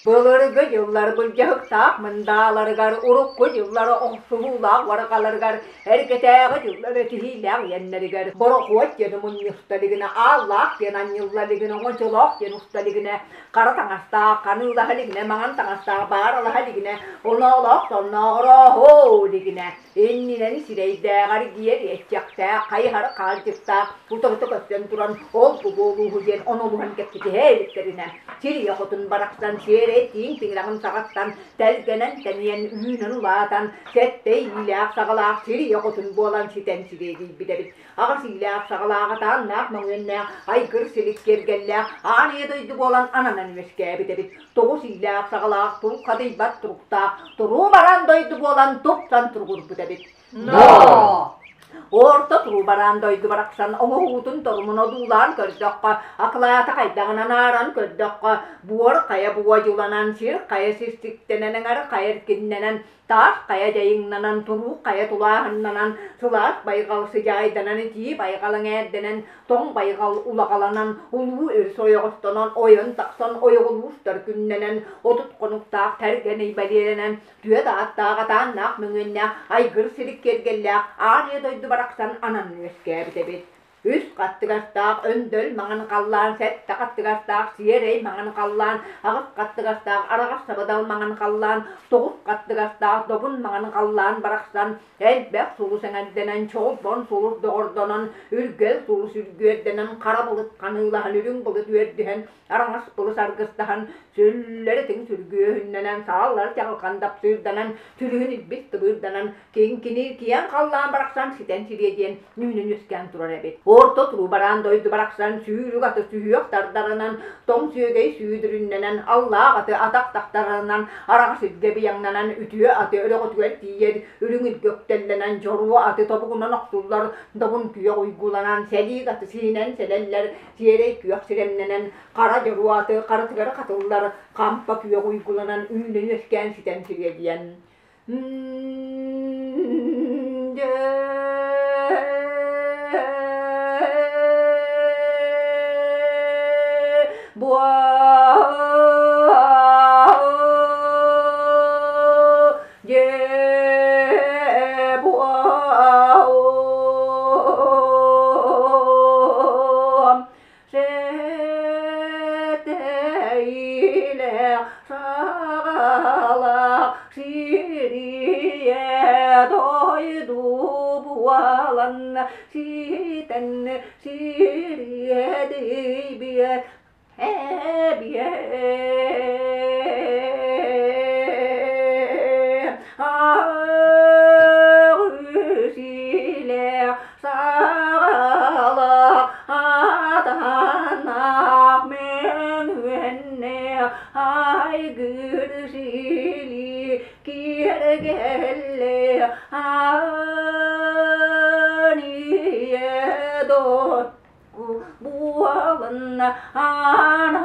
Былыргы дьыллар былдьаһыктаах мындааларыгар, урукку дьыллар охсуһуулаах уорҕаларыгар, эргэтээҕи дьыллар этиһиилээх иэннэригэр борохуот диэн мунньуста илигинэ, ааллаах диэн анньылла илигинэ, оҥочолоох диэн уста илигинэ, хара таҥастаах ханыылаһа илигинэ, маҥан таҥастаах бааралаһа илигинэ, оноолоох соннооҕорооһоо илигинэ, иннинэн сирэйдээҕэр гиэр иэччэхтээх, хайыһар хаалдьыктаах утарыта көстөн туран ол-бу буолууһу диэн онолуһан кэпсэтиһэ иликтэринэ, сирийэ хотун барахсан сиэрэй тииҥ тиҥилэҕин саҕаттан тэлгэнэн тэнийэн үүнэн улаатан, сэттэ иилээх саҕалаах сирийэ хотун буолан ситэн сириэдийбит эбит. Аҕыс иилээх саҕалаах атааннаах мөҥүөннээх айгыр силик киэргэллээх аан ийэ дойду буолан ананан үөскээбит эбит. Тоҕус иилээх саҕалаах турук-хадыйбат туруктаах туруу бараан дойду буолан тупсан туругурбут эбит. Но! Орто туруу бараан дойду барахсан оҥоһуутун торумун одуулаан көрдөххө, акылаата хайдаҕынан ааран көрдөххө, буор хайа буодьуланан, сир хайа сирсиктэнэн, эҥэр хайа эркиннэнэн, Таас хайа дьайыҥнанан, туруук хайа тулааһыннанан, сылаас байҕал сыдьаайданан, итии байҕал эҥээрдэнэн, тоҥ байҕал улаҕаланан, улуу өрүс ойоҕостонон, ойон тахсан ойоҕолуустар күннэнэн, 30 хонуктаах тэргэн бэлиэлэнэн, түөрт ааттаах атааннаах мөҥүөннээх айгыр силик киэргэллээх аан ийэ дойду барахсан анан үөскээбит эбит. Үс хаттыгастаах өндөл маҥан халлаан, сэттэ хаттыгастаах сиэрэй маҥан халлаан, аҕыс хаттыгастаах араҕас сабыдал маҥан халлаан, тоҕус хаттыгастаах добун маҥан халлаан барахсан, элбэх сулус эҥэрдэнэн, чолбон сулус доҕордонон, үргэл сулус үргүөрдэнэн, хара былыт ханыылаһан, үрүҥ былыт үөрдүһэн, араҥас былыс аргыстаһан, сүллэритиҥ сүргүөһүннэнэн, сааллар чаҕылхан дапсыырданан, сүлүһүн илбис тыбыырданан, Киҥкиниир киэҥ халлаан барахсан ситэн сириэ диэн үүнэн үөскээн турар эбит. Орто туруу бараан дойду барахсан сүүрүк аты сүһүөх тардарынан, тоҥ сүөгэй сүүдүрүннэнэн, аллаах аты атах тахтарынан, араҕас илгэ быйаҥнанан, үтүө аты өрөҕөтүгэр тиийэр, үрүҥ илгэ үктэллэнэн, дьоруо аты тобугунан охсуллар, добун күөх уйгуланан, сэлиик аты сиһинэн сэлэллэр, сиэрэй күөх сирэмнэнэн, хара дьоруо аты харатыгар хатыллар, хампа күөх уйгуланан үүнэн үөскээн ситэн сириэ диэн. Саҕалаах сирийэ дойду буолан ситэн сириэдийбиэ эбиэ Аҕысилээх саҕалаах атааннаах мөҥүөннээх айгыр сили киэргэллээх аан ийэ буолан аан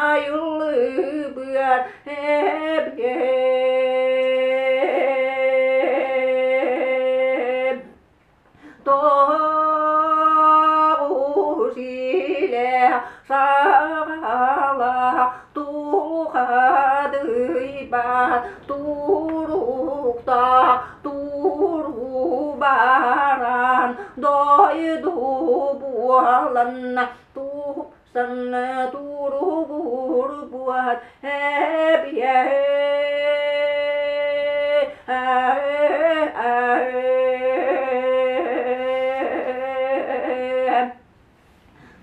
айыллыбыт эбиэт Тоҕус илэ саҕалаах тулхадыйбат туруктаах туруу баран дойду буолан тупсан туругурбут эбиэ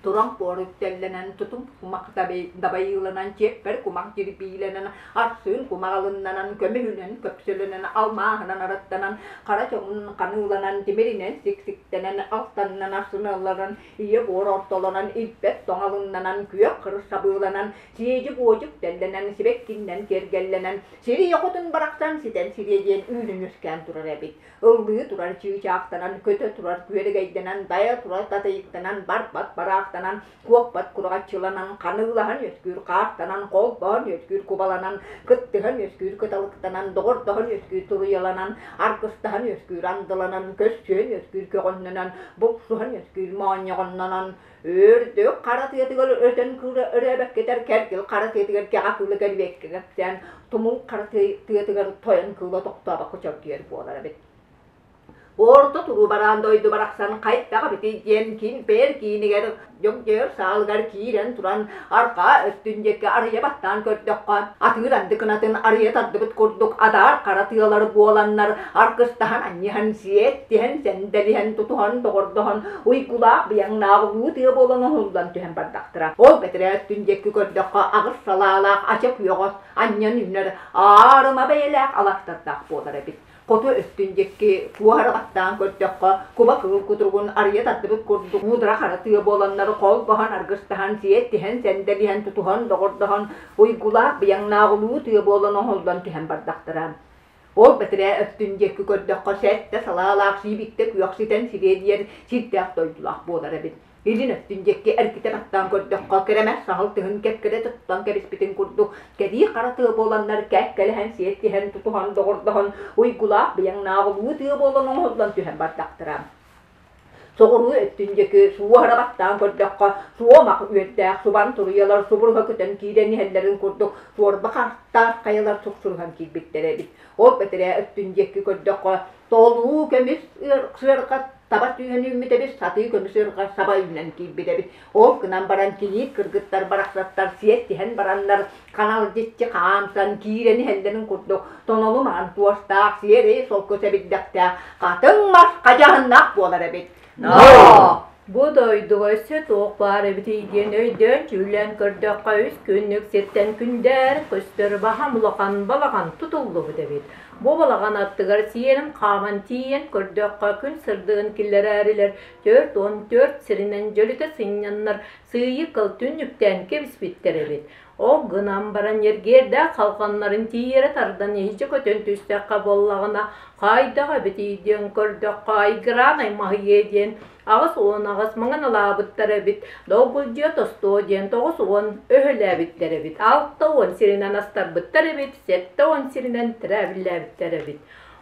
Туран куор үктэллэнэн, тутум кумах дабайыыланан, чиэппэр кумах дьирбиилэнэн, арсыын кумаҕалыннанан, көмүһүнэн көпсөлөнөн, алмааһынан араттанан, хара чоҥун ханыыланан, тимиринэн сиксиктэнэн, алтанынан арсыналланан, ийэ буор ортолонон, илбэт тоҥалыннанан, күөх кырыс сабыыланан, сиэдьик-уодьук тэллэнэн, сибэккиннэн киэргэллэнэн, сирийэ хотун барахсан ситэн сириэ диэн үүнэн үөскээн турар эбит. Ыллыы турар чыычаахтанан, көтө турар күөрэгэйдэнэн, дайа турар татыйыктанан, барбат бараахтанан, куйахтанан, куоппат кураҕаччыланан, ханыылаһан үөскүүр хаартанан, холбоһон үөскүүр кубаланан, кыттыһан үөскүүр кыталыктанан, доҕордоһон үөскүүр туруйаланан, аргыстаһан үөскүүр андыланан, көрсүһэн үөскүүр көҕөннөнөн, булсуһан үөскүүр моонньоҕоннонон, үрдүк хара тыатыгар өтөн өрөөбөккөтөр кэргил хара тыатыгар кэҕэ кыыла кэрбиэккэ кэпсээн, тумул хара тыатыгар тойон кыыла тохтообокко чөргүйэр буолар эбит. Орто туруу бараан дойду барахсан хайдах эбитий диэн кимпээр киинигэр дьөгдьөөр саалыгар киирэн туран арҕаа өттүн диэки арыйа баттаан көрдөххө, атыыр анды кынатын арыйа тардыбыт курдук адаар хара тыалар буоланнар аргыстаһан анньыһан сиэттиһэн сэндэлиһэн тутуһан доҕордоһон уйгулаах быйаҥнаах улуу тыа буолан оһуллан түһэн бардахтара. Ол бэтэрээ өттүн диэки көрдөххө аҕыс салаалаах ача күөҕэ анньан үүнэр аарыма бэйэлээх аластардаах буолар эбит. Хоту өттүн диэки куоһарҕаттаан көрдөххө, куба кыыл кутуругун арыйа тардыбыт курдук муудара хара тыа буоланнар холбоһон аргыстаһан, сиэттиһэн, сэндэлиһэн, тутуһан, доҕордоһон, уйгулаах быйаҥнаах улуу тыа буолан оһоллон түһэн бардахтара. Ол бэтэрээ өттүн диэки көрдөххө, сэттэ салаалаах сиибиктэ күөх ситэн сириэдийэр сирдээх дойдулаах буолар эбит. Илин өттүн диэки эргитэ баттаан көрдөххө, кэрэмэс саһыл тыһын кэккэлэ туттан кэбиспитин курдук, кэлии хара тыа буоланнар кэккэлэһэн сиэттиһэн, тутуһан, доҕордоһон, уйгулаах быйаҥнаах улуу тыа буолан оҥоһуллан түһэн бардахтара. Соҕуруу өттүн диэки суоһара баттаан көрдөххө, суомах үөрдээх субан туруйалар субуруһа көтөн киирэн иһэллэрин курдук суорба хартаах хайалар суксуруһан киирбиттэр эбит. Ол бэтэрээ өттүн диэки көрдөххө, толуу көмүс сыарҕа таба түһэн үүммүт эбит, сатыы көмүс ыарҕа саба үүнэн киирбит эбит. Ол гынан баран килиит кыргыттар барахсаттар сиэттиһэн бараннар ханалдьыччы хаамсан киирэн иһэллэрин курдук тонолу маҥан туостаах сиэрэй солко сэбирдэхтээх хатыҥ мас хадьаһыннаах буолар эбит. Но! Бу дойдуга өссө туох баар эбитий диэн өйдөөн-дьүүллээн көрдөххө, үс күннүк сиртэн күндээр көстөр баһам улахан балаҕан тутуллубут эбит. Бу балаҕан аттыгар сиэрин хааман тиийэн көрдөххө, күн сырдыгын киллэрээрилэр 44 сиринэн дьөлүтэ сынньаннар сыыйы кыл түннүктээн кэбиспиттэр эбит. Ол гынан баран ньиргиэрдээх халҕаннарын тиийэрэ тардан иһдьэ көтөн түстэххэ буоллаҕына, хайдах эбитий диэн көрдөххө, айгыраан аймаһыйыа диэн 88 маҥан алаабыттар эбит, долгулдьуйа тостуо диэн 90 өһөлөөбүттэр эбит, 60 сиринэн астарбыттар эбит, 70 сиринэн тирээбиллээбиттэр эбит.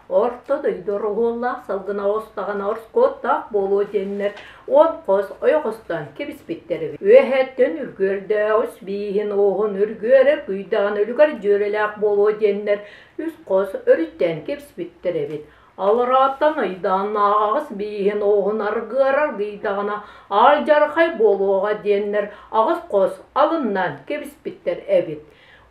Орто дойду ороһуоллаах салгына оҕустаҕына ороскуоттаах буолуо диэннэр 10 хос ойоҕостоон кэбиспиттэр эбит. Үөһэттэн үргүөрдээх үс бииһин уоһун үргүөрэ күйдэҕин үлүгэр дьүөрэлээх буолуо диэннэр үс хос өрүттээн кэбиспиттэр эбит. Алларааттан ыйдааннаах аҕыс бииһин уоһун аргыарар гыйдаҕына алдьархай буолуоҕа диэннэр аҕыс хос алыннаан кэбиспиттэр эбит.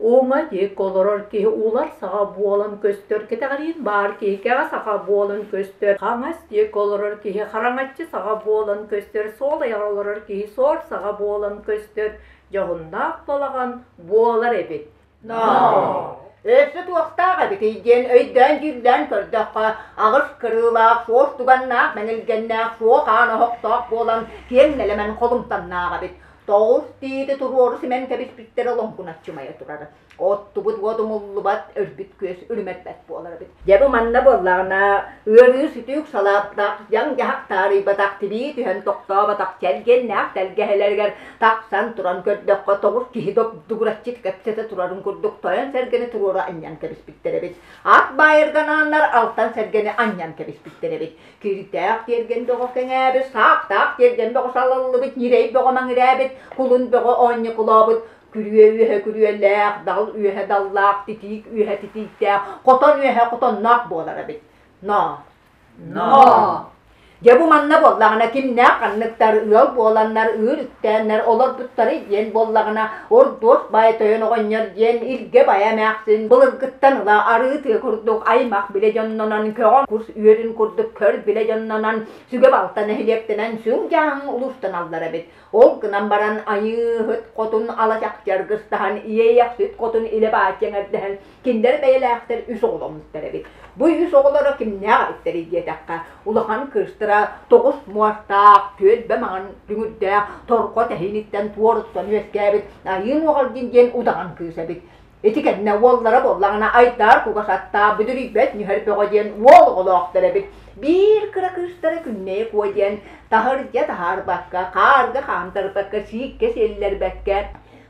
Уҥа диэки олорор киһи улар саҕа буолан көстөр, кэтэҕириин баар киһи кэҕэ саҕа буолан көстөр, хаҥас диэки олорор киһи хараҥаччы саҕа буолан көстөр, суол айаҕар олорор киһи суор саҕа буолан көстөр, дьоһуннаах балаҕан буолар эбит. Но! Өссө туохтаах эбитий диэн өйдөөн-дьүүллээн көрдөххө, аҕыс кырыылаах, суос туганнаах, мэнилгэннээх, суох аан оһохтоох буолан киэҥ нэлэмэн холумтаннаах эбит. Тоҕус тиити туруору симэн кэбиспиттэрэ лоҥкуначчымайа турар. Оттубут уот умуллубат, өлбүт күөс үлүмэрбэт буолар эбит. Дьэ бу манна буоллаҕына, ыарыы сүтүүк салааттаах, дьаҥ-дьаһах таарыйбатах, тибии түһэн тохтооботох чэлгиэннээх тэлгэһэлэригэр тахсан туран көрдөххө, тоҕус киһи добдугураччы кэпсэтэ турарын курдук тойон сэргэни туруора анньан кэбиспиттэр эбит. Ат баайырганааннар алтан сэргэни анньан кэбиспиттэр эбит. Кирдээх тиэргэн бөҕө кэҥээбит, саахтаах тиэргэн бөҕө салаллыбыт, ньирэй бөҕө маҥырээбит, кулун бөҕө оонньукулообут, күрүө үөһэ күрүөлээх, дал үөһэ даллаах, титиик үөһэ титииктээх, хотон үөһэ хотонноох буолар эбит. Но! Но! Дьэ бу манна буоллаҕына кимнээх ханныктар ыал буоланнар, ыыр үктээннэр олорбуттарый диэн буоллаҕына, Ордуос баай тойон оҕонньор диэн Илгэ баайа эмээхсин былыргыттан ыла арыы тыа курдук аймах билэ дьоннонон, көҕөн кус үөрүн курдук көр билэ дьоннонон, сүгэ балта нэһилиэктэнэн сүҥ-дьааҥ улуустаналлар эбит. Ол гынан баран Айыыһыт хотун ала чахчы аргыстаһан, Иэйэхсит хотун илэ бааччы эҥэрдэһэн, кинилэр бэйэлээхтэр үс оҕоломмуттар эбит. Бу үс оҕолоро кимнээх эбиттэрий диэтэххэ, улахан кыыстара тоҕус муостаах, түөлбэ маҥан дүҥүрдээх, торҕо тэһииниттэн туоруттан үөскээбит Айыы Нуоҕалдьын диэн удаҕан кыыс эбит. Ити кэннэ уоллара буоллаҕына айдаар кугас аттаах бүдүрүйбэт нүһэр бөҕө диэн уол оҕолоохтор эбит. Биир кыра кыыстара Күннэйэ Куо диэн таһырдьа таһаарбакка, хаарга хаамтарбакка, сииккэ сиэллэрбэккэ,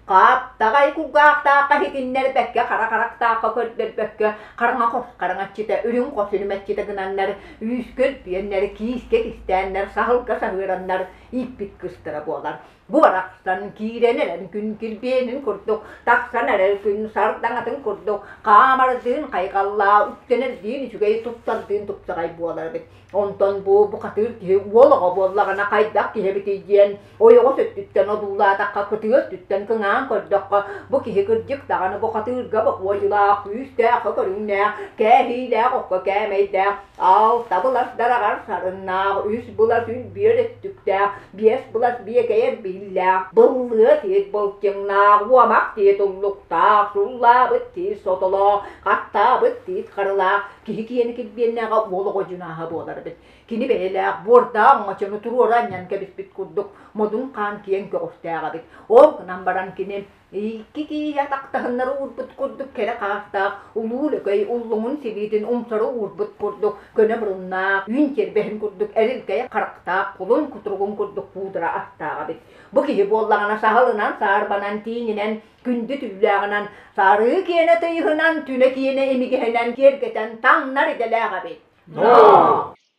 хаптаҕай кулгаахтаахха иһитиннэрбэккэ, хара харахтаахха көрдөрбөккө, хараҥа хос хараҥаччыта, үрүҥ хос үрүмэччитэ гынаннар, үүскэ үлтүйэннэр, киискэ кистээннэр, саһылга саһыараннар ииппит кыыстара буолар. Бу барахсан киирэн эрэр күн килбиэнин курдук, тахсан эрэр күн сардаҥатын курдук, хаамардыын хайҕаллаа, үктэнэрдиин үчүгэй, туттардыын тупсаҕай буолар эбит. Онтон бу бухатыыр киһи уол оҕо буоллаҕына хайдах киһи эбитий диэн ойоҕос өттүттэн одуулаатахха, кытыы өттүттэн кыҥаан көрдөххө, бу киһи кырдьык даҕаны бухатыырга бокуойулаах, күүстээх көрүҥнээх, кээһиилээх окко кээмэйдээх, алта былас дараҕар сарыннаах, үс былас үлбүөр өттүктээх, биэс былас биэкэйэр бииллээх, быллыа тиит былчыҥнаах, уомах тиит уллуктаах, суллаабыт тиит сотолоох, хаттаабыт тиит харылаах, киһи киэнэ килбиэннээҕэ уол оҕо дьунааһа буолар эбит. Кини бэйэлээх, буордаах оҥочону туруора анньан кэбиспит курдук модун хаан киэҥ көҕүстээх эбит. Ол гынан баран кини икки кииһэ атахтаһыннары уурбут курдук кэрэ хаастаах, улуу лөкөй уллуҥун силиитин умсары уурбут курдук көнө муруннаах, үүн тиэрбэһин курдук эрилкэй харахтаах, кулун кутуругун курдук куудара астаах эбит. Бу киһи буоллаҕына саһылынан, саарбанан, тииҥинэн, күндү түүлээҕинэн, сарыы киэнэ тыйыһынан, түнэ киэнэ имигэһинэн киэргэтэн таҥнар идэлээх эбит.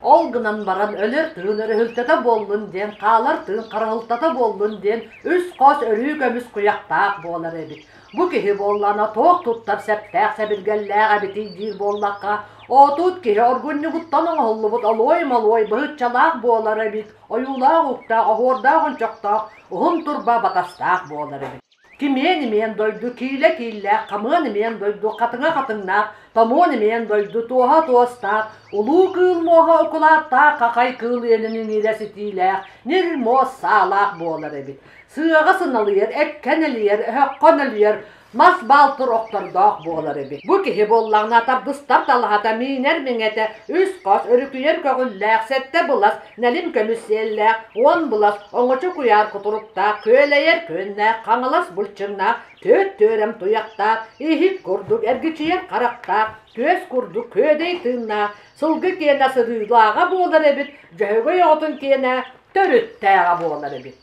Ол гынан баран өлөр тыын өрүһүлтэтэ буоллун диэн, хаалар тыын харыһылтата буоллун диэн үс хос өрүү көмүс куйахтаах буолар эбит. Бу киһи буоллаҕына туох туттар сэптээх сэбиргэллээх эбитий диир буоллахха, отут киһи оргунньугуттан оҥоһуллубут олуой-молуой быһыччалаах буолар эбит, ойуулаах уктаах, оһуордаах ончохтоох, уһун турба батастаах буолар эбит. Кимиэн-имиэн дойду киилэ-кииллээх, хамыан-имиэн дойду хатыҥа-хатыҥнаах, томуон-имиэн дойду туоһа-туостаах, улуу кыыл муоһа укулааттаах, хахай кыыл иэнин иҥиирэ ситиилээх, ньир муос саалаах буолар эбит. Сыаҕа сыналыйар, эккэ нэлийэр, өһөххө нөлүйэр, мас баалтыр охтордоох буолар эбит. Бу киһи буоллаҕына тардыстар талаһата, миинэр миҥэтэ, үс хос, өрүкүйэр көҕүллээх, сэттэ былас, нэлим көмүс сиэллээх, уон былас, оҥочо куйаар кутуруктаах, күөлэйэр күөннээх, хаҥалас былчыҥнаах, түөрт түөрэм туйахтаах, иһит курдук эргичийэр харахтаах, күөс курдук күөдэй тыыннаах, сылгы киэнэ сырыылааҕа буолар эбит, дьөһөгөй оҕотун киэнэ төрүттээҕэ буолар эбит.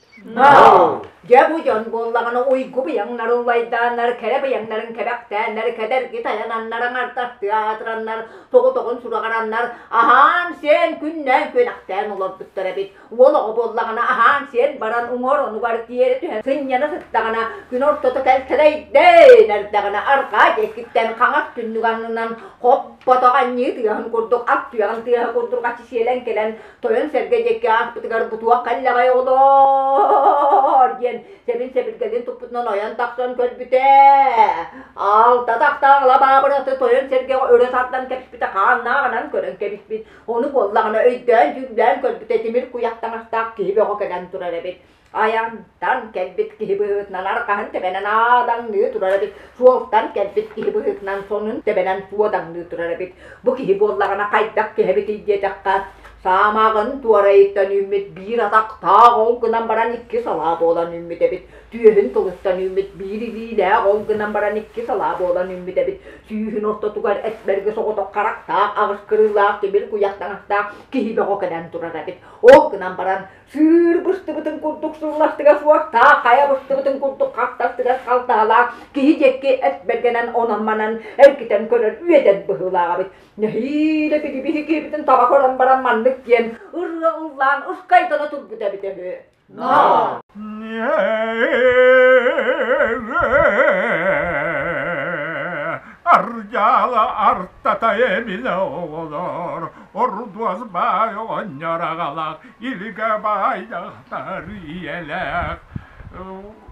Дьэ бу дьон буоллаҕына уйгу быйаҥнарын улайдааннар, кэрэ быйаҥнарын кэбэхтээннэр, кэдэрги тайананнар, аҥардастыы аатыраннар, тоҕотоҕун сураҕыраннар, аһаан-сиэн күннээн күөнэхтээн олорбуттар эбит. Уол оҕо буоллаҕына аһаан-сиэн баран уҥуор онугар тиэрэ түһэн сынньана сыттаҕына, күн ортото кэлтэрэйдээн эрдэҕинэ арҕаа диэкиттэн хаҥас түннүк аннынан хоппотох анньыы тыаһын курдук ат туйаҕын тыаһа курдук аччы сиэлэн кэлэн Тойон сэргэ диэки ааспытыгар бутуох кэллэҕэй оҕолоор диэн сэбин сэбиргэлин туппутунан ойон тахсан көрбүтэ. Алта тахтаах лабаабыраты тойон сэргэҕэ өрө тардан кэбиспитэ хааннааҕынан көрөн кэбиспит. Ону буоллаҕына өйдөөн дьүүллээн көрбүтэ тимир куйах таҥастаах киһи бөҕө кэлэн турар эбит. Айантан кэлбит киһи быһыытынан арҕаһын тэбэнэн аадаҥныы турар эбит, суолтан кэлбит киһи быһыытынан сонун тэбэнэн суодаҥныы турар эбит. Бу киһи буоллаҕына хайдах киһи эбитий диэтэххэ, саамаҕын туорайыттан үүммүт биир атахтаах ол гынан баран икки салаа буолан үүммүт эбит. Түөһүн тылыттан үүммүт биир илиилээх ол гынан баран икки салаа буолан үүммүт эбит. Сүүһүн ортотугар эт-бэргэ соҕотох харахтаах, аҕыс кырыылаах тимир куйах таҥастаах киһи бөҕө кэлэн турар эбит. Ол гынан баран Сыыр быстыбытын курдук сылластыгас уоттаах, хайа быстыбытын курдук хахтастыгас халтаһалаах киһи диэки эт бэргэнэн онон-манан эргитэн көрөр үөдэн быһыылаах эбит. Нэһиилэ били киһибитин таба көрөн баран маннык диэн ырыа ыллаан ыскайдана турбут эбитэ үһү. Ардьаала артата эмилэ оҕолор, ордуос баай оҕонньор аҕалаах, илгэ баай дьахтар ийэлээх,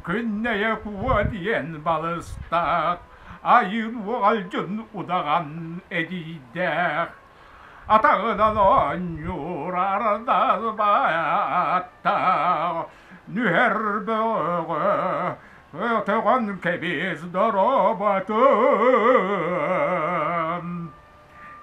күннэйэ куо диэн балыстаах, айыын уоҕалдьын удаҕан эдьиийдээх, атаҕынан оонньуур ардас бааттаах, нүһэр бөҕө Өтөҕөн кэбис дорооботун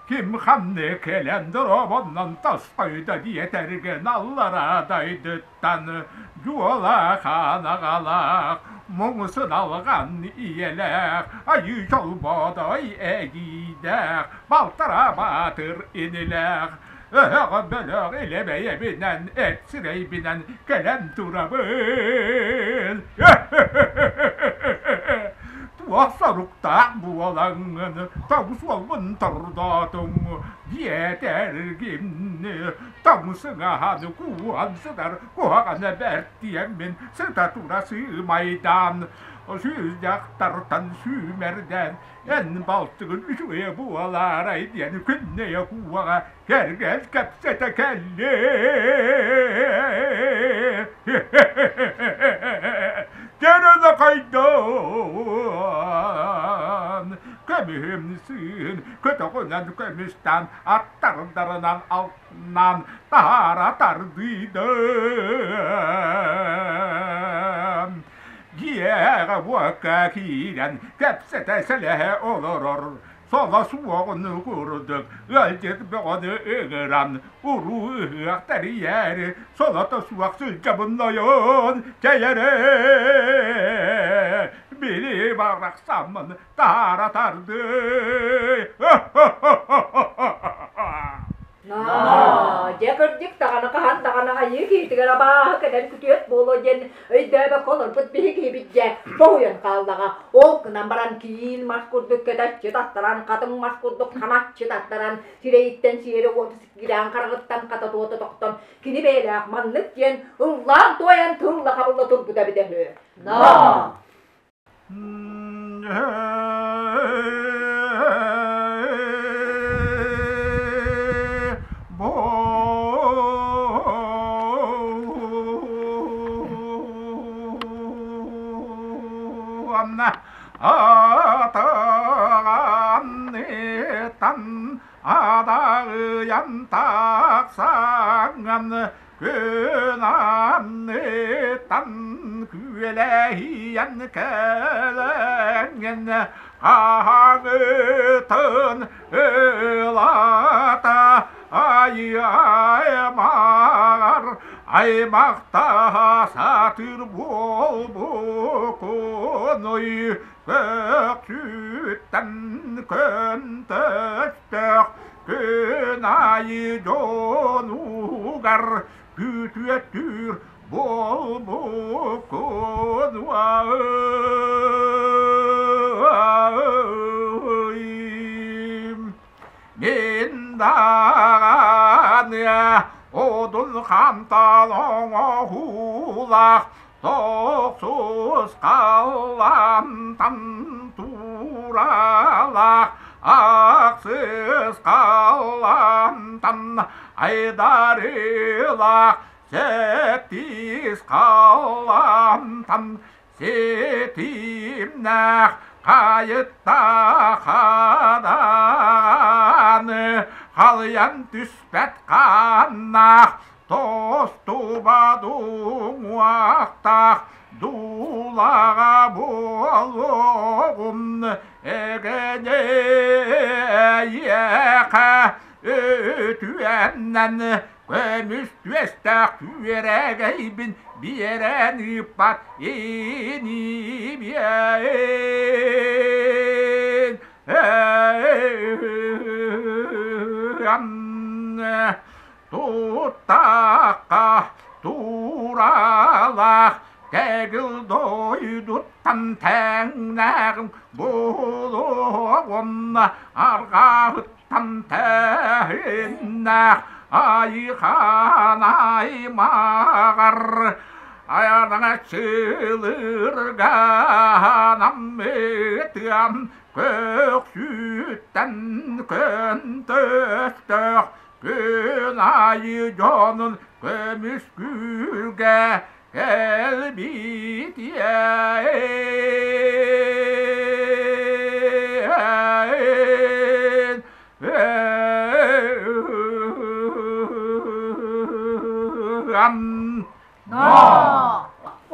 Ким ханны кэлэн дорообоннон тосхойдо диэтэргин аллара дойдуттан дьуола хаан аҕалаах муҥ сыналҕан ийэлээх айыы чолбодой эгиидээх балтара баатыр инилээх. Өһөҕө бөлөх илэ бэйэбинэн эт сирэйбинэн кэлэн турабын. Туох соруктаах буолаҥҥын тоҥ суолбун тордоотуҥ диэтэргин тоҥ сыҥаһан кууһан сытар куһаҕана бэрт диэммин сыта тура сыымайдаан сүүс дьахтартан сүүмэрдээн эн балтыгын үчүгэйэ буолаарай диэн күннэйэ кууһаҕа кэргэн кэпсэтэ кэллим. Кэрэлэ хайдан көмүһүм сыыһын көтөҕүнэн көмүстэн аттардарынан алтынан таһаара тардыйдым. Дьиэҕэ уокка киирэн кэпсэтэ сэлэһэ олорор соло суоҕун курдук ыалдьыт бөҕөнү ыҥыран уруу ыһыах тэрийээри солото суох сылдьабын нойон чэйэрэ били барахсаммын таһаара тардыы. Ноо, дьэ кырдьык даҕаны хаһан даҕаны айыы киһитигэр абааһы кэлэн күтүөт буолуо диэн өйдөөбөккө олорбут биһи киһибит дьэ соһуйан хааллаҕа. Ол гынан баран киил мас курдук кэтэччи таттаран, хатыҥ мас курдук ханаччы таттаран, сирэйиттэн сиэрэ уоту сиккирээн хараҕыттан хата туота тохтон, кини бэйэлээх маннык диэн ыллаан-туойан тылла хабылла турбута эбитэ үһү. Ноо! Буонна атаҕанныттан адаҕыйан тахсаҥҥын Күн анныттан күөлэһийэн кэлэҥҥин хаһаҥытын ылата ай-аймаҕар аймахтаһа сатыыр буолбуккунуй Көксүттэн көнтөстөөх күн аайы дьонугар күтүөттүүр буолбуккун Мин даҕаны одун хантан оҥоһуулаах тохсус халлаантан тууралаах ахсыс халлаантан айдарыылаах сэттис халлаантан ситимнээх хайыттаах даҕаны халыйан түспэт хааннаах тостубат уҥуохтаах дуулаҕа буолуоҕум эгэниэхэ үтүөннэн көмүс түөстээх күөрэгэйбин биэрэн ыыппат инибиэн Туттахха тууралаах тэгил дойдуттан тэҥнээҕим буолуоҕум арҕаһыттан тэһиннээх айыхан аймаҕар айанаҥаччылыыргаанаммытыам көхсүттэн көнтөстөөх Күн аайы дьонун көмүскүүргэ кэлбитиэн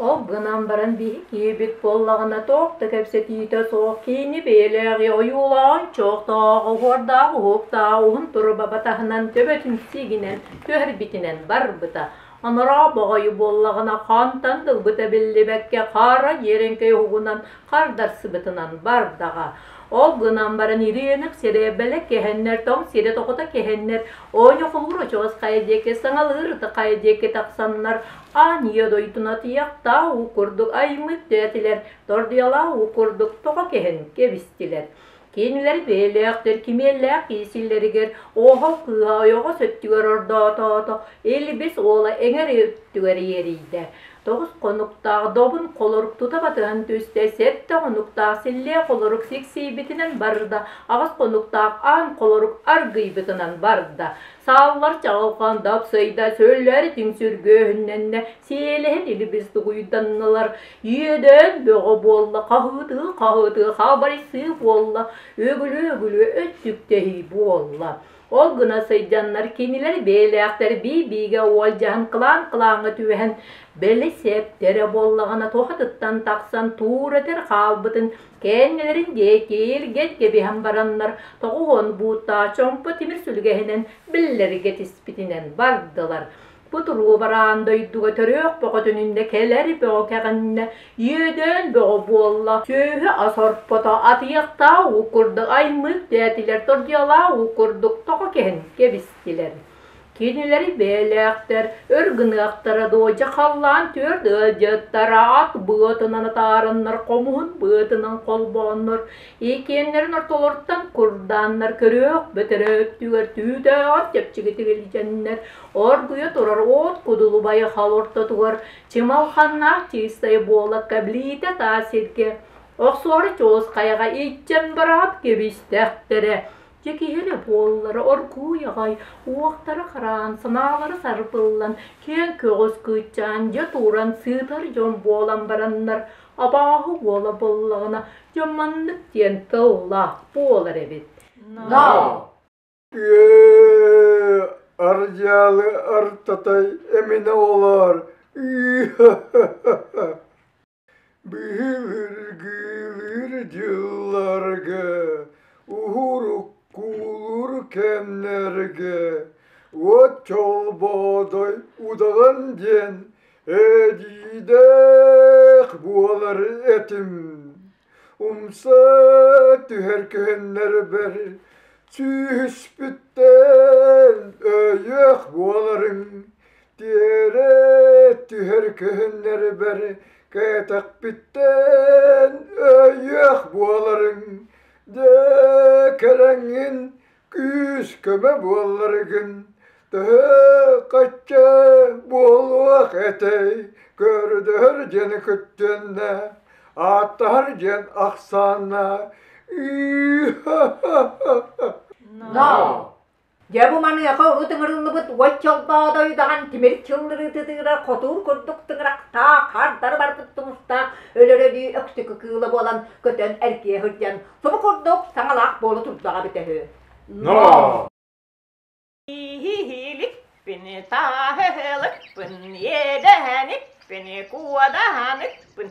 Ол гынан баран биһи киһибит буоллаҕына туох да кэпсэтиитэ суох киини бэйэлээҕи ойуулаан чохтоох оһуордаах уһуктаах уһун туруба батаһынан төбөтүн сиигинэн түһэрбитинэн барбыта. Анараа баҕайы буоллаҕына хантан да ылбыта биллибэккэ хара дьиэрэҥкэй уһугунан хардарсыбытынан бардаҕа. Ол гынан баран ириэнэх сирэбэлэ кэһэннэр, тоҥ сирэ тоҕута кэһэннэр, оонньохолуур очоҕос хайа диэки саҥалыыр ытык хайа диэки тахсаннар, аан ийэ дойдуну атыйахтаа уу курдук аймыт тээтилэр, тордуйалаа уу курдук тоҕо кэһэн кэбистилэр. Кинилэр бэйэлээхтэр кимиэллээх киисиллэригэр оһол кыыһа ойоҕос өттүгэр ордоотоото, Илбис уола эҥэр өттүгэр иэрийдэ. Тоҕус хонуктаах добун холорук тута батыһан түстэ, сэттэ хонуктаах силлиэ холорук сиксийбитинэн барда, аҕыс хонуктаах аан холорук аргыйбытынан барда. Сааллар чаҕылхан дапсыйда, сөллөр түҥсүргүөһүннэннэ, сиэлэһин илбис дугуйданнылар. Иэдээн бөҕө буолла, хаһыытыы-хаһыытыы хабарыйсыы буолла, үөгүлүү-үөгүлүү өттүктэһии буолла. Ол гына сылдьаннар кинилэр бэйэлээхтэр бии-биигэ уолдьаһан кылаан-кылааҥҥа түбэһэн, били сэптэрэ буоллаҕына туһатыттан тахсан туура этэр хаалбытын кэннилэрин диэки илгэн кэбиһэн бараннар 90 бууттаах чомпо тимир сүлгэһинэн биллэргэ тиспитинэн бардылар. Бу туруу бараан дойдуга төрүөх бөҕөтүнүннэ кэлэр бөҕө кэҕиннэ, иэдээн бөҕө буолла, сүөһү ас орпото атыйахтаа уу курдук аймык дээтилэр, тордуйалаа уу курдук тоҕо кэһэн кэбистилэр. Кинилэри бэйэлээхтэр өр гыныахтара дуо, дьэ халлаан түөрт ыалдьыттара ат быатынан атаараннар, хомуһун быатынан холбооннор, иккиэннэрин ортолоруттан курдааннар көрүөх бөтөрө өттүгэр түүтээҕэр чэпчэкитик илдьэннэр, Оргуйа турар от кудулубайы хал ортотугар чымалханнаах чыыстай буолакка билиитэ таас сиргэ охсуору чуос хайаҕа иччэн бараат кэбистэхтэрэ. Дьэ киһи буоллара оргууй аҕай уохтара хараан, санаалара сарбыллан, киэҥ көҕүс кыычаан дьэ тууран сыытар дьон буолан бараннар, абааһы буола буоллаҕына, дьон маннык диэн тыллаах буолар эбит. No! Ээ, ардьаалы артатай эминэ олоор Быһыыргыылыыр дьылларга, уһуруккуулуур кэмнэргэ уот чолбоодой удаҕан диэн эдиидээх буолар этим. Умса түһэр күһүннэрбэр сүүһүспүттэн өйүөх буоларыҥ, тиэрэ түһэр күһүннэрбэр кэтэхпиттэн өйүөх буоларыҥ, дьэ кэлэҥҥин күүс-көмө буолларгын, төһө хачча буолуох этэй, көрдөһөр диэни күттүөннэ, ааттаһар диэн ахсаанна No! Дьэ бу маныаха урут ыҥырыллыбыт уот чолбоодой удаҕан тимир чыллырыытытыгар хотуур курдук тыҥырахтаах, хардары барбыт тумустаах өлөрөлүү өксөкү кыыла буолан көтөн эргийэ сылдьан субу курдук саҥалаах буола турдаҕа эбитэ үһү. No! Иһиликпин, тааһылыкпын, иэдэһэникпин, куодаһаныкпын,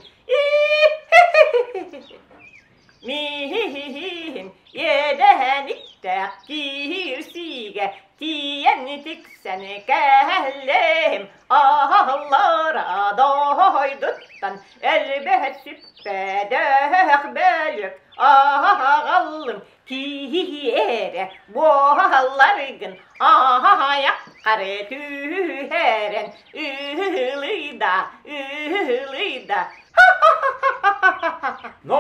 Мииһин иэдэһэниктээх киирсиигэ тиийэн тиксэн кэллим, аһаллара дойдуттан элбэх сүппэдэх бөлүк аҕаллым Киһиэрэ буолларгын аһайаххары түһэрэн ыһылыйда, ыһылыйда. Но!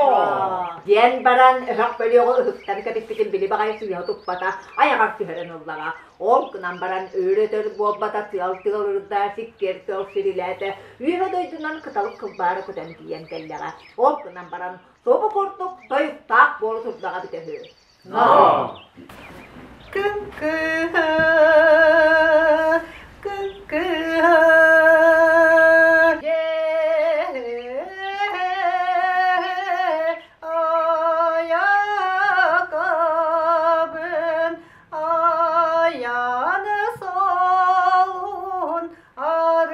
Диэн баран өһөх бөлүөҕү ыһыктан кэбиспитин били баҕайы сыыһа туппата, айаҕар түһэрэн ыллаҕа. Ол гынан баран өр-өтөр буолбата тыал тыалырда, сиккиэр тыал сирилээтэ, үөһэ дойдунан кыталык кылбаара көтөн тиийэн кэллэҕэ. Ол гынан баран Тобу курдук тойуктаах буола турдаҕа эбитэ үһү. Күн кыыһа, күн кыыһа, айакабын айаны солун арыйаммын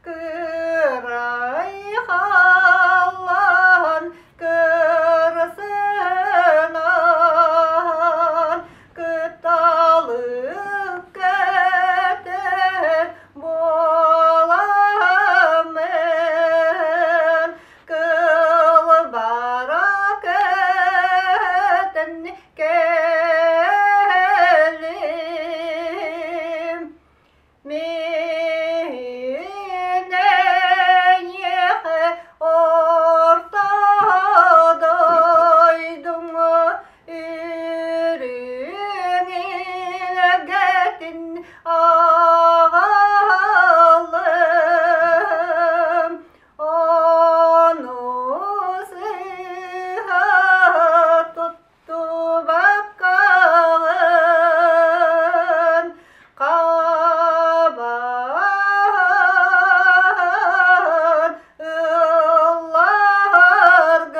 Кырай халлаан кырсынан. аҕалым ону сыыһа туттубаккаҕын хабан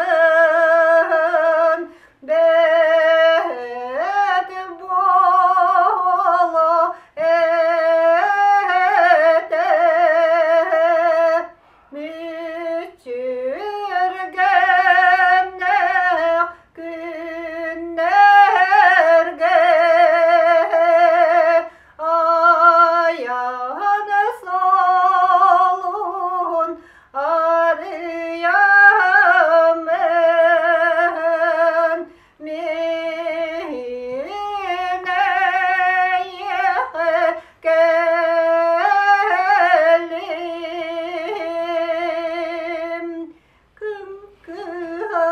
ылларгын бэт буолуо этэ мүччүргэннээх күннэргэ айан суолун арыйаммын мин эйиэхэ кэллим кыҥкыһа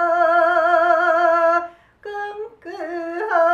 кыҥкыһа.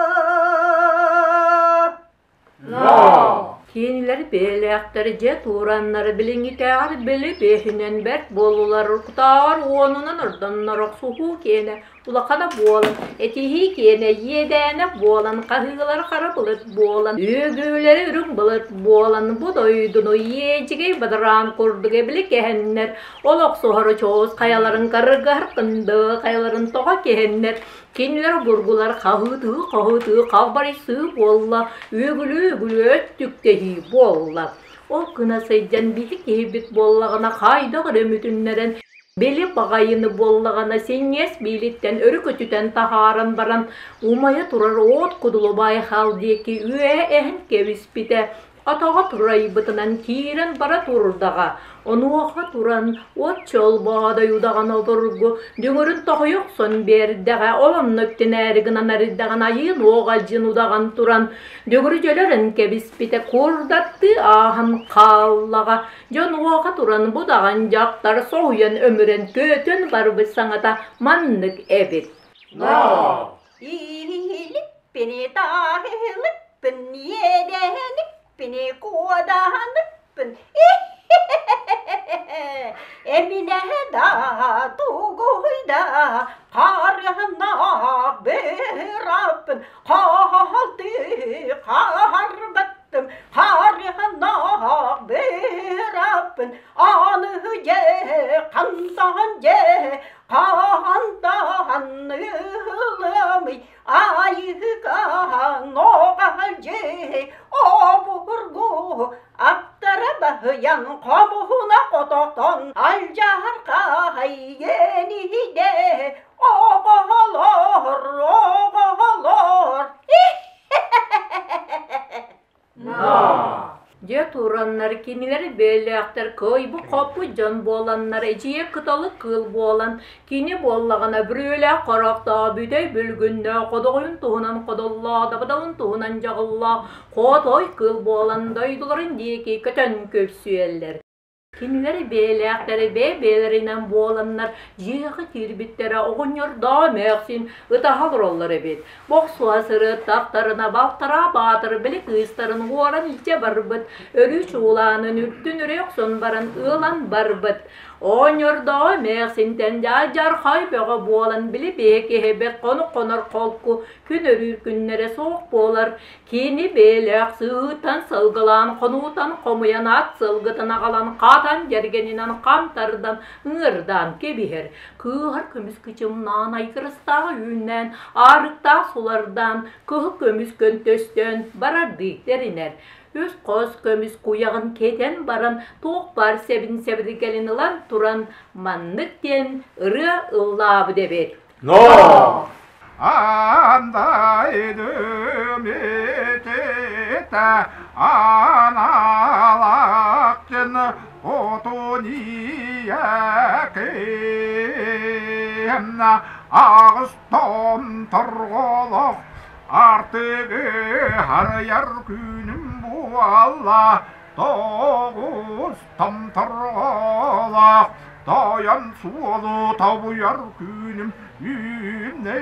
Кинилэр бэйэлээхтэр дьэ тураннар билиҥҥитээҕэр били биэһинэн бэрт буоллулар, кутааҕар уонунан ордоннор охсуһуу киэнэ улахана буолан, этиһии киэнэ иэдээнэ буолан, хаһыылар хара былыт буолан, үөгүлэри үрүҥ былыт буолан, бу дойдуну иэдьигэй бадараан курдук эбили кэһэннэр, ол охсуһар чоос хайаларын карыгаһар кынды хайаларын тоҕо кэһэннэр, Кинилэр обургулар хаһыытыы-хаһыытыы халбарыйсыы буолла, үөгүлүү-үөгүлүү өттүктэһии буолла. Ол гына сылдьан биһи киһибит буоллаҕына хайдах эрэ мүтүннэрэн, били баҕайыны буоллаҕына синньиэс биилиттэн өрүкүтүтэн таһааран баран, умайа турар уот кудулубай хаал диэки үөһэ эһэн кэбиспитэ. Атаҕа турайбытынан киирэн бара турдаҕа, онуоха туран от чолбоодой удаҕан обургу дүҥүрүн тоһуйа охсон биэрдэҕэ, ол онно үктэнээри гынан эрдэҕин айыын уоҕалдьын удаҕан туран дүҥүрү дьөлөрөн кэбиспитэ курдаттыы ааһан хааллаҕа. Дьон уоха туран бу удаҕан дьахтар соһуйан өмүрэн көтөн барбыт саҥата маннык эбит. Иилиппини таһылыппын иэдэһэниппини куодаһаныппын Эминэ да тугуй да харыһыннаах быраппын хаалты харбаттым харыһыннаах быраппын аны дьэ хантан дьэ Хаһан-таһан ыһылыамый, айыһыкаһан оҕаһалдьыһы, обургу аттара баһыйан хомуһуна хототон алдьархай иэниһидэ оҕолор, оҕолор. Дьэ тураннар кинилэр бэйэлээхтэр кыайбыт-хоппут дьон буоланнар эдьиийэ кыталык кыыл буолан, кини буоллаҕына бүрүөлээх харахтаах бүтэй бүлгүннээх ходоҕойун туһунан ходоллоох дабыдалын туһунан дьаҕыллаах хотой кыыл буолан дойдуларын диэки көтөн көрсүөллэр. Кинилэр бэйэлээхтэрэ бэйэ-бэйэлэринэн буоланнар дьиэҕэ киирбиттэрэ оҕонньордоо эмээхсин ытаһа олороллор эбит. Бохсуһа сырыттахтарына балтараа баатыр били кыыстарын уоран илдьэ барбыт, өрүү чуулаанын үрдүн үрэ охсон баран ыалан барбыт. Оҕонньордоо эмээхсинтэн дьаархай бөҕө буолан били бэйэ киһибит хонук-хонор холку күн өрүүр күннэрэ суох буолар. Кини бэйэлээх сыһыытан сылгылаан, хонуутан хомуйан ат сылгытын аҕалан хатан дьэргэнинэн хам тардан, ыҥырдаан кэбиһэр. Кыыһар көмүс кычымнаан, айгырастааҕы үүннээн, аарыктаах сулардаан, кыһыл көмүс көнтөстөөн барардыы тэринэр. Үс хос көмүс куйаҕын кэтэн баран, туох баар сэбин-сэбиргэлин ылан туран, маннык диэн ырыа ыллаабыт эбит. Но! Андайдым ититэ аналахчын отунияким аҕыс том торголох артыгы харыйар күнүм буолла тоҕус томторҕолоох тойон суолу тобуйар күнүм үүннэм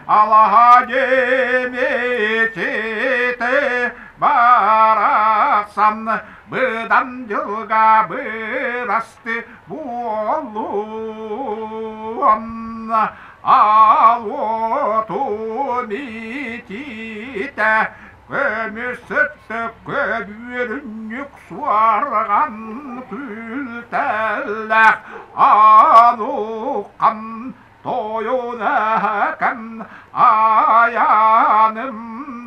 алаһа дьиэм иччитэ. буолан быдан дьылга бырасты буолуон ал уотун итиитэ көмүс сыттык көбүөрүнньүк суорҕан күлтэллэх ануккам тойунакам аяным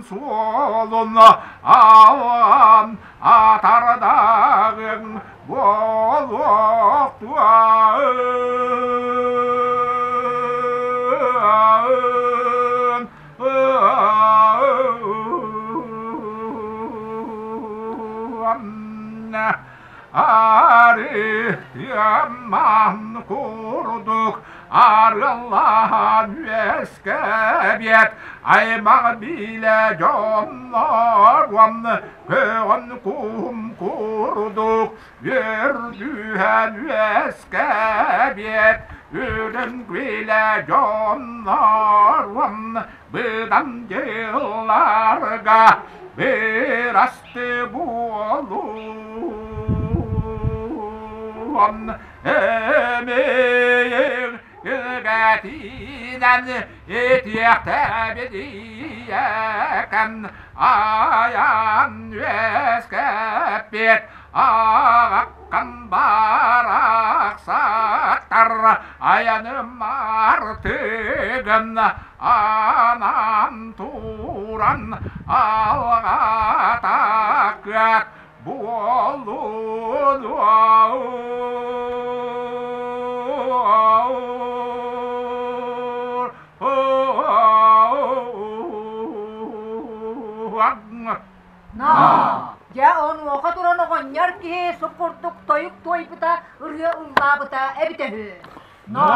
суолун алан атардагың буолуохтуаын. Арыһыамман курдук арыллаан үөскэбиэт аймах билэ дьонноруом көҕөн куһум курдук үөрдүһэн үөскэбиэт үрүҥ билэ дьонноруом быдан дьылларга бырасты буолуон эмиир илгэтинэн итиэхтэбидиэкэн айан үөскэппит аҕаккан барахсаттар айаным артыгын анан туран алҕатакыат буолун. Но! Дьэ, онуоха туран оҕонньор киһи суп курдук тойук туойбута, ырыа ыллаабыта эбитэ үһү. Но!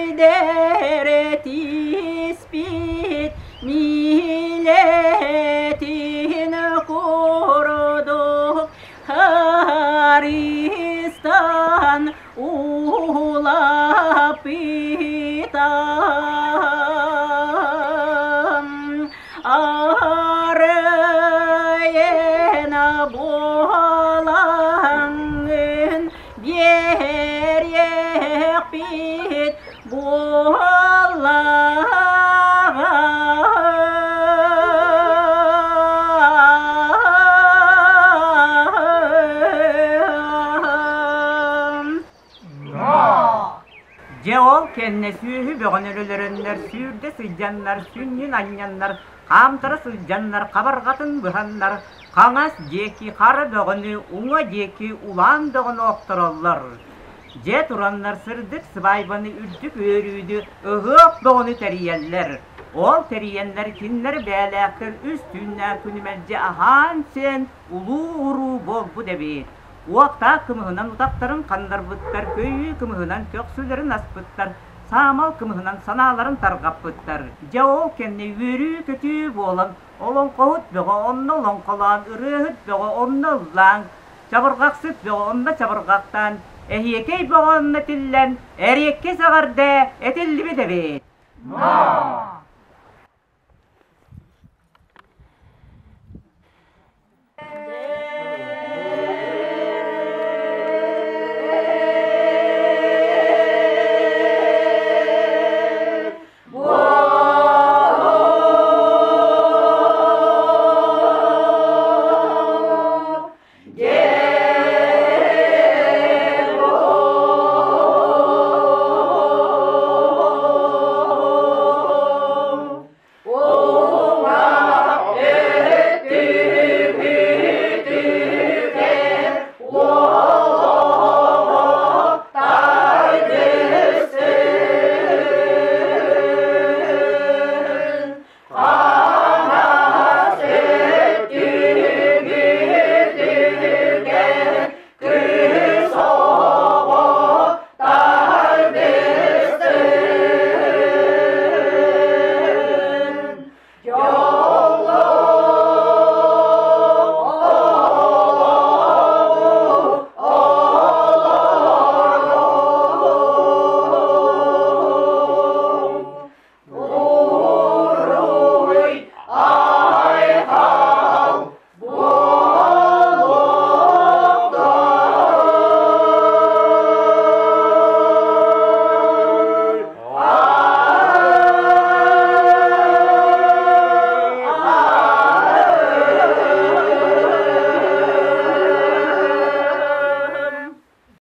Көтүрдэр тиспит Биэриэхпит Арыйына буолаҥҥын биэриэхпит буоллаҕа. Дьэ ол кэннэ сүөһү бөҕөнү өлөрөннөр, сүүрдэ сылдьаннар, сүнньүн анньаннар, хаамтара сылдьаннар, хабарҕатын быһаннар, хаҥас диэки хара бөҕөнү, уҥа диэки улаан бөҕөнү охтороллор. Дьэ тураннар сырдык сыбаайбаны үрдүк үөрүүнү, ыһыах бөҕөнү тэрийэллэр. Ол тэрийэннэр кинилэр бээлээхтэр үс түүннээх күнү мэлдьи аһаан-сиэн улуу уруу буолбут эбит. Уоттаах кымыһынан утахтарын ханнарбыттар, көйүү кымыһынан көхсүлэрин аспыттар, саамал кымыһынан санааларын тарҕаппыттар. Дьэ ол кэннэ үөрүү-көтүү буолан, олоҥхоһут бөҕө онно олоҥхолоон, ырыаһыт бөҕө онно ыллаан, чабырҕахсыт бөҕө онно чабырҕахтаан, эһиэкэй бөҕө онно тиллэн, эриэккэс эҕэрдэ этиллибит эбит. Но!